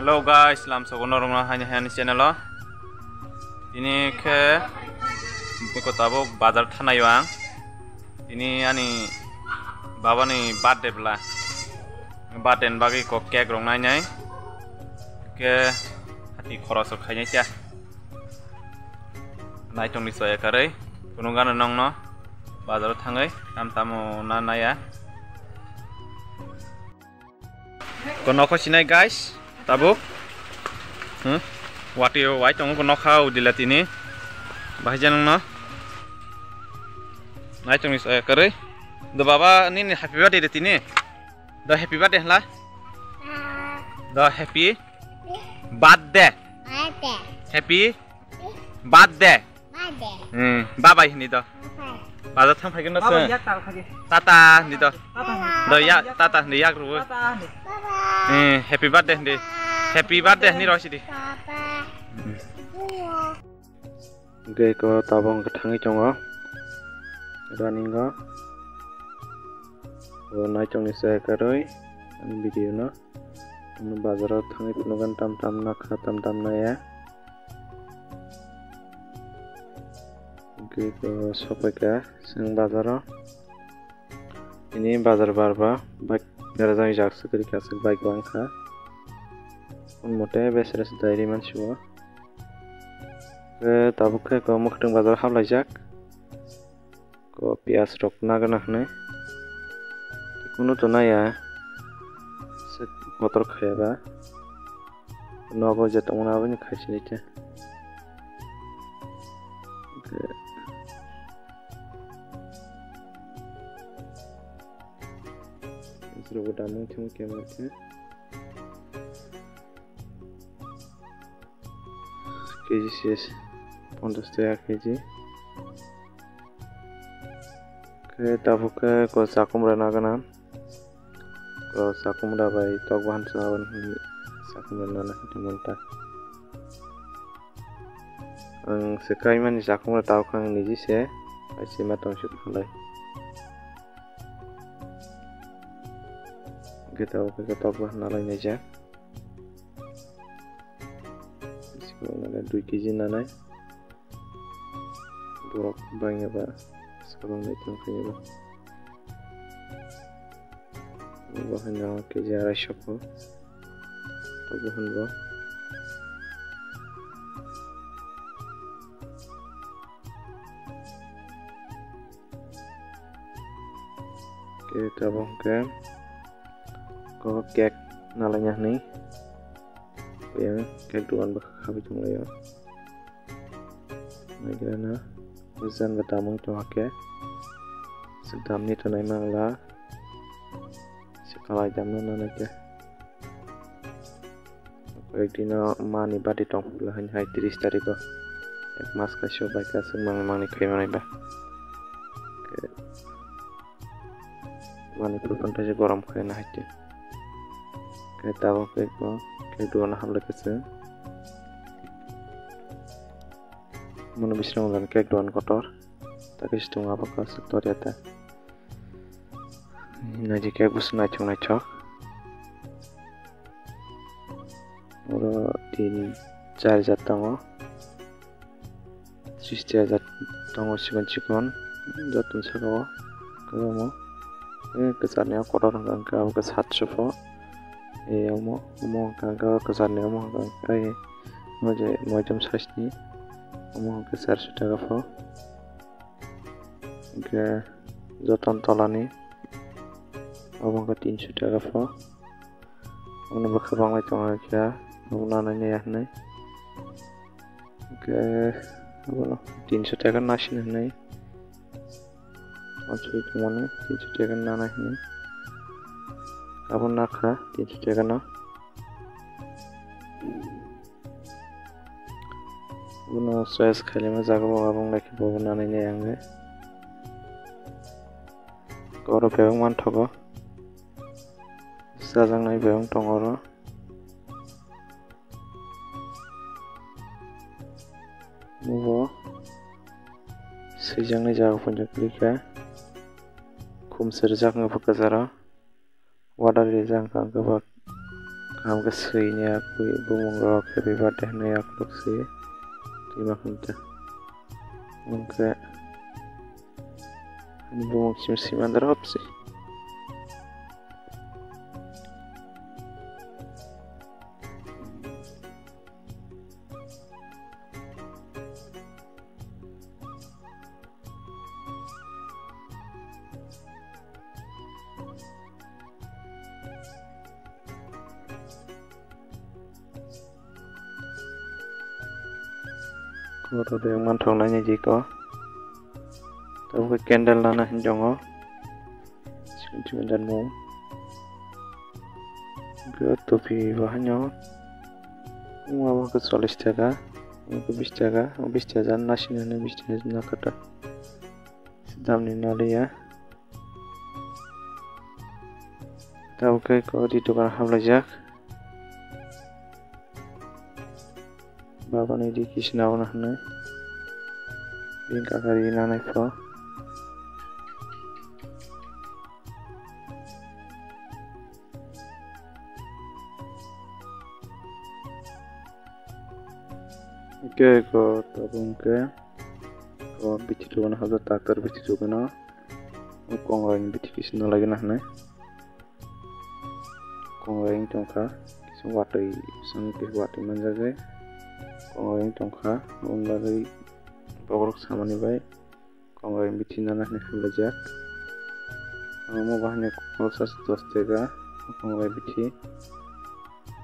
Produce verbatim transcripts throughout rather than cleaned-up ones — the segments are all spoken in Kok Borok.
Hello guys, lamsogo norokno haini haini channel o. Tini khe biko tabuk bazar thanaio ang. Tini ani babani birthday bwla. Birthday ni bagwi kok cake rok nainai. Khe hati khorok rok khainai khe. Naitongni soya karwi. Phunukgano nongno bazaro thangwi tam tamo na naya. Ko nokho sinai guys, tabuk. Hmm? Watwi wai tongo ko nokha udila tini. Bahai janang no. Naitongni soya karwi. Do baba nini happy birthday de tini. Do happy birthday hla. Do happy birthday. Birthday. Happy birthday. Birthday. Hmm, bye bye hindi do. Bye bye. Bazar thang phaikhe no. Baba se yak tal khage. Tata hindi do. Tata hindi. Do ya tata hindi yak rubu. Tata hindi. Hmm, happy birthday hindi. Happy birthday hindi rosidi. Papa. Hmm. Hwnkhe eko tabuk hwnkhe thangwi tongo running o. O naitongni se karwi ani video no. Ani bazaro thangwi phunukgani tam tam nakha tam tam naya. Hwnkhe eko sokphaikha chwng bazaro. Ini bazar bar ba bike berajak jak se kwrwi kha, aswk bike wngkha. Hwn mote besere se dairy mansi o. Khe tabuk khe ko mwkhwtwng bazar haplaijak. Ko piyas rok nagana hwnwi. Kunu to naya. Aswk kotor khaya ba. Nogo je tongmani aboni khaisini khe. Hwnkhe. Aswk bo damung thung khe ma khe. K G se ponchash taka K G. Khe tabuk khe ko chakumra nagana. Ko chakumra bai tok bahan chaban hwnwi chakumra nana hwnwi manta. Ang se kaimani chakumra tabuk ang niji se bai se ma tong se phalai. Hwnkhe tabuk khe tok bahan nalai naijak. Bisi kwbangma khe dui K G nanai. Borok bangya ba swkang naithok khainai ba. Bo haino K G arai soko. Tabuk hwnbo. Khe tabuk hwnkhe ko cake nalaina hwnwi. Yang cake dogan bwkha khabai tonglaio. Naigrana jan ba damung tongkha khe. Swk damni tongnai mangla. Se kalai damno nanai khe. Koyekdino mani birthday tong phuru hai hai tris tarikho. Ek mas kaisa bai khe aswk mangni mangni khai manai ba. Khe mani phuru tongthai se gorom khai na hai twi. Khe tabuk khe ko khe duono hamlai khe chwng. Mono bising wngkha khe duan kotor. Takhe situng abo khe aswk toriya ta. Naidi khe busu naithok naithok. Oro tin char jat tongo. Sristi ajat tongo chikon chikon jotoni saka o kwbangma. Kwcharni o kotor hwnka hwnkhe abo khe satso pho. Omo omo hwnka hwnkhe kwcharni omo hwnka hwnkhe moi je moitom size ni omo hwnkhe charso taka pho. Hwnkhe jotoni tolani obo hwnkhe tinso taka pho. Omo bwkha banglai tongo khe omo nanai ya hinwi. Hwnkhe abono tinso taka nasina hinwi. Wansugwi tongmani tinso taka nana hinwi. Abo nakha tinso taka no. Bono choice khailima jaga bo abang lai khe bo nanai nai ang le. Oro bebak manthogo. Chajaknai bebak tongo oro. Bo swijaknai jaga poito kwrwi kha. Khum se rijak wngkha kwcharo. Water rijak wngkha kwbak. Hamkhe swini yakwi bumung rok happy birthday hwnwi yaklwk swi twima hwn ta. Hwnkhe bumung sim sima darop se. Kotor de manthok nai ni jiko. Tabuk candle nana hin jongo. Sigon sigon dan mung. Hwnkhe topi bo haino. Wngma bo khe chollish taka, wngma khe bish taka, bish taka nasing nani bish taka nakata. Damni naliya. Tabuk khe kori dogan haplaijak. Babani di kisi nabana hwnwi. Bini kaka ri nanai pho. Hwnkhe ko tabuk hwnkhe ko bithi rwgano hapjak, tractor bithi rwgano. Kongrokni bithi kisi nalagina hwnwi. Kongrok wng tongkha, kisa watwi, bwskango kisa watwi manjak bai. Kongrok wng tongkha, aboni bagwi bokhorok samani bai kongrok wng bithi nana hinwi hamlaijak. Omo bahai ni khoroksa se dos taka, kongrok bithi.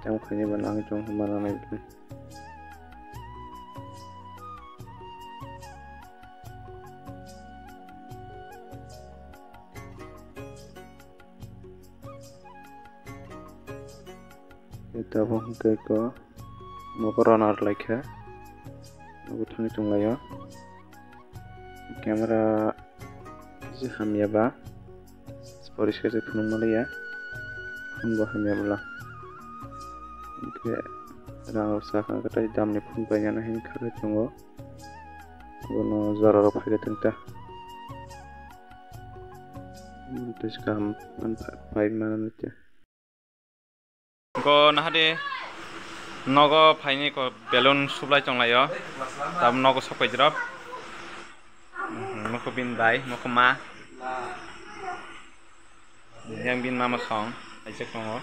Tamo khainai ba nangwi tongkha, ma nanai. Tabuk hwnkhe ko nogo rwna rwlaikha, nogo thangwi tonglaio. Camera kisa hamya ba, poriskar khe phunuk manliya, phone bo hamya bwla. Hwnkhe rang rok sakha, tei damni phone painani hinwi kharwi tongo. Bono jora rok phaikhe thwng ta. Tei swkang man pha-, phai mano tei. Ko nahade nogo phaini ko balloon sublai tonglaio. Tab nogo sokpai drop. Mokho bin bai, mokho ma. Yang bin mama song, aijak tongo.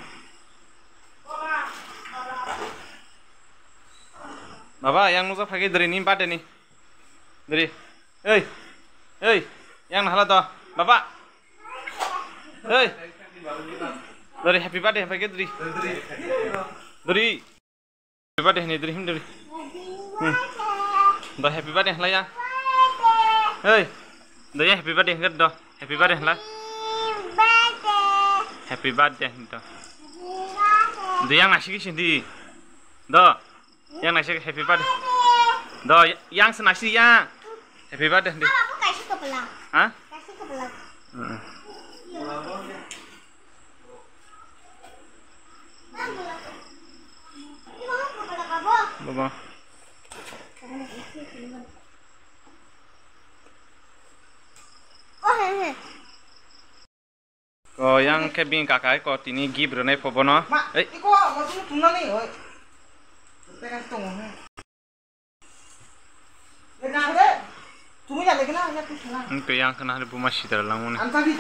Baba, yang nukjak phagi dri ni birthday ni. Dri. Ei. Ei. Yang nahala do. Baba. Ei. Dri, happy birthday, happy birthday, dri. Dri. Happy birthday hini dri, him dri. Hmm. Do happy birthday hala ya. Ei. Do ya happy birthday hini do. Happy birthday hala. Happy birthday hini do. Do yang nasi kisi di. Do. Yang naisik happy birthday. Do, yang se naisik yang. Happy birthday di. Abo kaisa kapala. Ha? Kaisa kapala. Heeh. Baba. Oh, he, he. Ko yang khe bini kaka ko tini gift rwnai pho bono. Ma, ei. Iko, mo tunu tunani, oi. Teka tongo, he. Lega hore. Tumi ya legena, ya tu sala. Hwnkhe yang khna hwnwi buma sidar langmani. Antadi.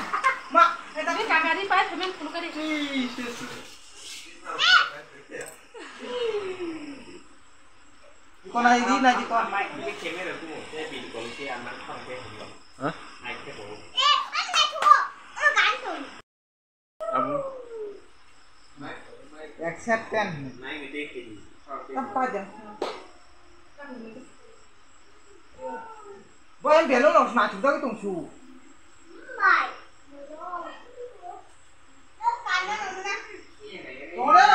Ma, antadi kaka di pai payment khulukari. Ei, se, se. Iko nai di, nai di ko. Ha? Abo. Accept ten. Apa jang? Bo yang belo no sma tu dagi tong su. Tong le.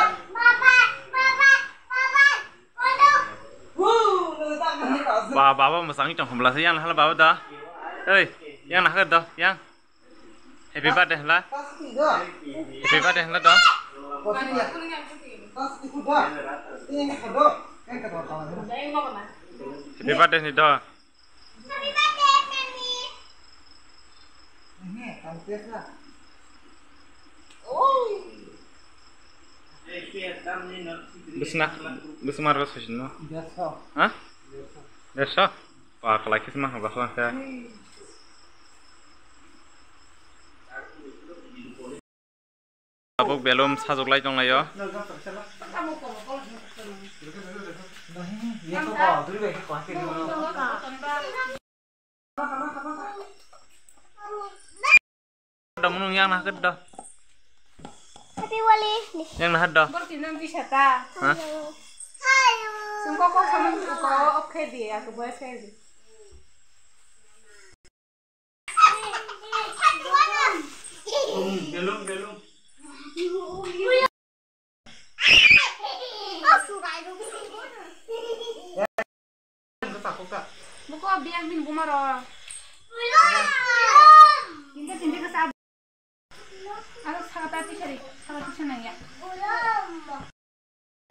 Ba, baba mwsangwi tong khumla se, yang nahala baba da. Ei, yang nahakhe da, yang. Happy birthday hla. Happy birthday hla da. Happy birthday ni da. Bisna, bisna marga sasino. Dersho. Ha? Dersho? Wah, kalai kisma haba khlang kha. Tabuk belum sajok lai tong laio. Dam nung yang nah kedo. Happy Diwali. Yang nah do. Bor tinang bisa ta. Hah? Sungko kok sama ko oke di aku buat saya di. Belum, belum. Buko biang bin bumaro. Tinta tinta kasa. Aro sagata tisari, sagata tisari nangya.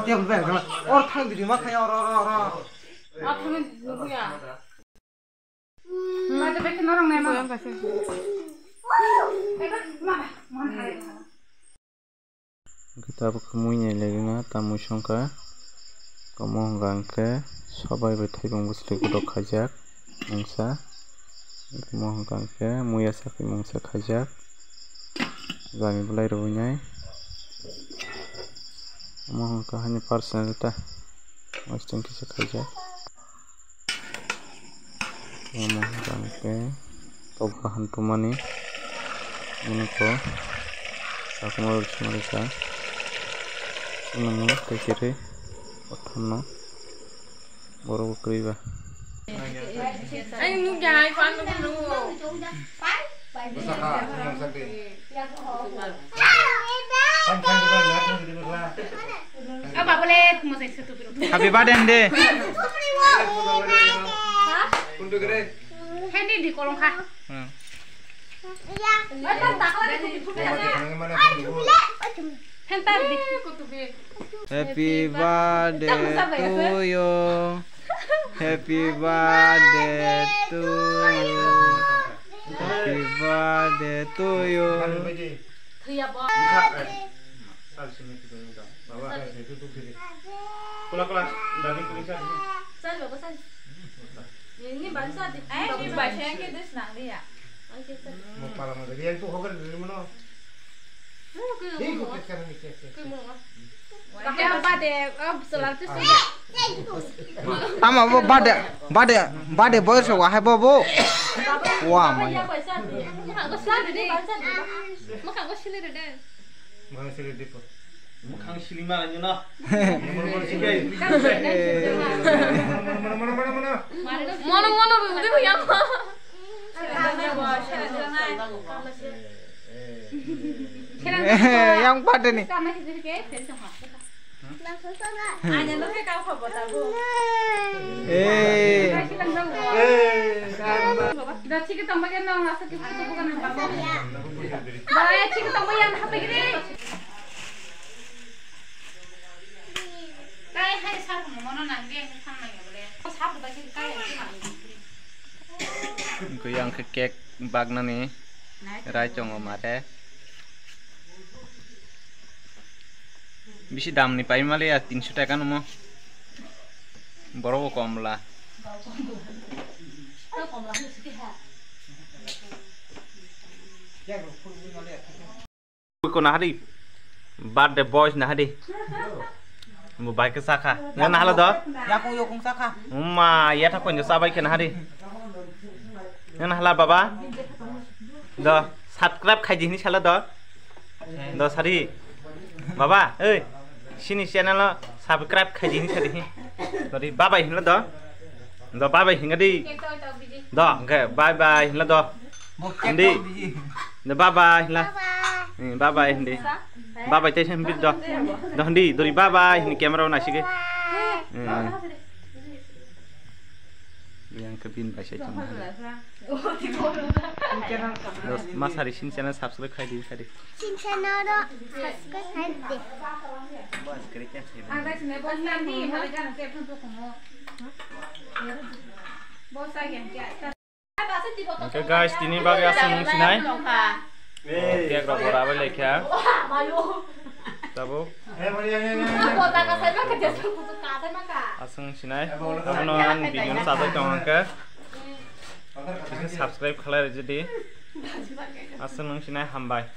Tiang bel kala. Or thang bidi ma khaya or, or, or, or. Athang ni buya. Mata beke norong nai ma. Eba ma ma hai. Hwnkhe tabuk khe mui nai lai rwna, ta mui songkha. Omo hwnka hwnkhe sobai bai thaibung bwswlwi godok khaijak mungsa. Omo hwnka hwnkhe muiya sakni mungsa khaijak. Jami bwlai rwui nai. Omo hwnka haini personal ta. Mosting kisa khaijak. Omo hwnka hwnkhe tok bahan tumani muniko sakma rok sima rwkha. Chwngno mano tei kwrwi kothomno borok bo kwrwi ba. Ani nukya hai phan nukya nukya. Happy birthday, Andy. Hindi di kolong kha. Hmm. Happy birthday to you. Happy birthday to you. Happy birthday to you. Kula kula, dadi kuli sa. Sal baba sal. Ini baru sal. Ini baru sal yang kita senang dia. Oke sal. Mau pala mau jadi yang tuh hogar dari mana? Mau ke mau. Mau ke mau. Kaham bade, oh, selar tu sudah. Ama bo bade, bade, bade boyar se wahai bo bo. Wah, maya. Mokang ko sili rede. Mokang sili dipo. Mokang sili ma nyo na. Mono mono rudi yang. Yang pada ni. Eh. Wngkha yang khe cake baknani rai tongo mare. Bisi damni pai male ya, tinso taka nw mo. Borok bo komla. Ko nahari. Birthday boys nahari. Bo bai khe sakha. Nang nahala do? Yakung yakung sakha. Umma, yatha konjo sabai khe nahari. Nang nahala baba? Do, subscribe khaidi hini sala do. Do sari. Baba, oi. Sini channel o subscribe khaidi hini sari. Dori bye bye hinla do. Do bye bye hinga di. Do, okay, bye bye hinla do. Hindi. Do bye bye hinla. Bye bye. Eh, bye bye hindi. Bye bye tei sem bit do. Do hindi, dori bye bye hindi camera o naisike. Eh. Yang kebin bai sai tong. Dos, ma sari sin channel subscribe khai di, khai di. Sin channel ro subscribe khai di. Oke guys, tini bagwi aswk nung sinai. Cake rok bo rabai laikha. Tabuk. Aswng sinai. Abono ang video no sajak tong hangke. Bisi subscribe khalai rwdi. Aswng nung sinai hambai.